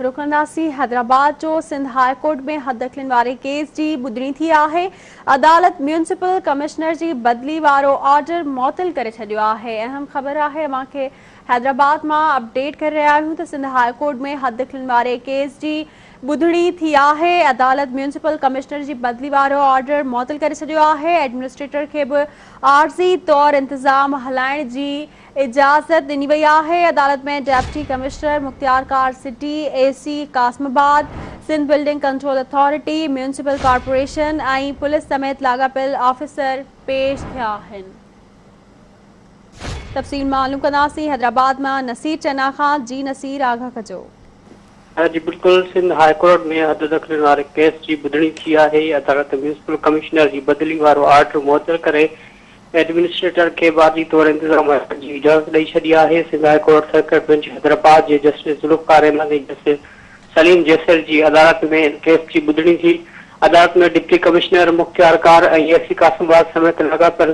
رخ ڪنداسين حيدرآباد جو، Sindh high court ۾ حددخلين واري ڪيس جي ٻڌڻي ٿي آهي، عدالت ميونسپل ڪمشنر جي بدلي وارو آرڊر معطل ڪري ڇڏيو آهي. اهم خبر آهي اوهان کي حيدرآباد مان اپڊيٽ ڪري رهيا آهيون ته سنڌ هاء ڪورٽ ۾ حددخلين واري ڪيس جي ٻڌڻي ٿي آهي، عدالت ميونسپل ڪمشنر جي بدلي وارو آرڊر معطل ڪري ڇڏيو آهي، ايڊمنسٽريٽر کي به عارضي طور انتظام هلائڻ جي اجازت ڏني وئي آهي، عدالت ۾ deputy commissioner, mukhtiarkar city, A C Qasimabad, Sindh building control authority, municipal corporation ۽ police سميت لاڳاپيل آفيسر پيش ٿيا آهن. تفصيل معلوم ڪنداسين حيدرآباد مان نصير چنا کان، جي نصير آگاهه ڪجو. جي بلڪل سنڌ هاء ڪورٽ ۾ حد دخلين واري ڪيس جي ٻڌڻي ٿي آهي، عدالت ميونسپل ڪمشنر جي بدلي وارو آرڊر معطل ڪري ايڊمنسٽريٽر کي به عارضي طور انتظام هلائڻ جي اجازت ڏئي ڇڏي آهي. Sindh high court circuit bench Hyderabad جي جسٽس ذوالفقار احمد ۽ جسٽس سليم جيسر جي عدالت ۾ ان ڪيس جي ٻڌڻي ٿي. عدالت ۾ ڊپٽي ڪمشنر، مختيارڪار ۽ اي سي قاسم آباد سميت لاڳاپيل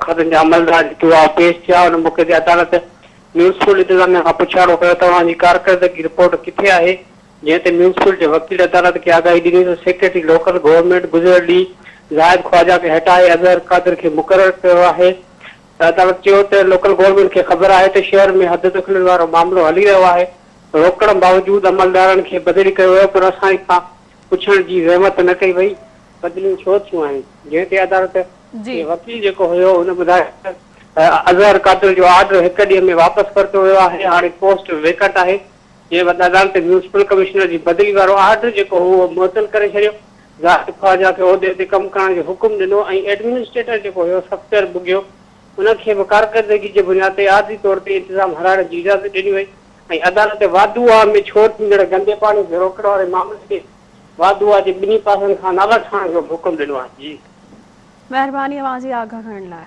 کاتن جا عملدار جيڪي هئا پيش ٿيا. ان موقعي تي عدالت ميونسپل انتظاميا کان پڇاڻو ڪيو ته اوهان جي ڪارڪردگي رپورٽ ڪٿي آهي؟ جنهن تي ميونسپل جي وڪيل عدالت کي آگاهي ڏني ته سيڪريٽري لوڪل گورنمينٽ گذريل ڏينهن زاهد خواجه کي هٽائي اظهر قادر کي مقرر ڪيو آهي. عدالت چيو ته لوڪل گورنمينٽ کي خبر آهي ته شهر ۾ حد دخلين وارو معاملو هلي رهيو آهي، روڪڻ باوجود عملدارن کي بدلي ڪيو ويو پر اسان کان پڇڻ جي زحمت نه ڪئي وئي، بدليون ڇو ٿيون آهن؟ جنهن تي عدالت جي وڪيل جيڪو هيو ان ٻڌايو ته اظهر قادر جو آرڊر هڪ ڏينهن ۾ واپس ورتو ويو آهي، هاڻي پوسٽ ويڪنٽ آهي. جنهن وقت عدالت ميونسپل ڪمشنر جي بدلي وارو آرڊر جيڪو هو اهو معطل ڪري ڇڏيو، زاهد خواجه کي عهدي تي ڪم ڪرڻ جو حڪم ڏنو ۽ ايڊمنسٽريٽر جيڪو هيو صفدر ٻگهيو ان کي به ڪارڪردگي جي بنياد تي عارضي طور تي انتظام هلائڻ جي اجازت ڏني وئي ۽ عدالت واڌوآ ۾ ڇوڙ ٿيندڙ گندي پاڻي کي روڪڻ واري معاملي تي واڌوآ جي ٻنهي پاسن کان نالا ٺاهڻ جو به حڪم ڏنو آهي. جي. مهرباني اوهان جي آگاهه ڪرڻ لاء.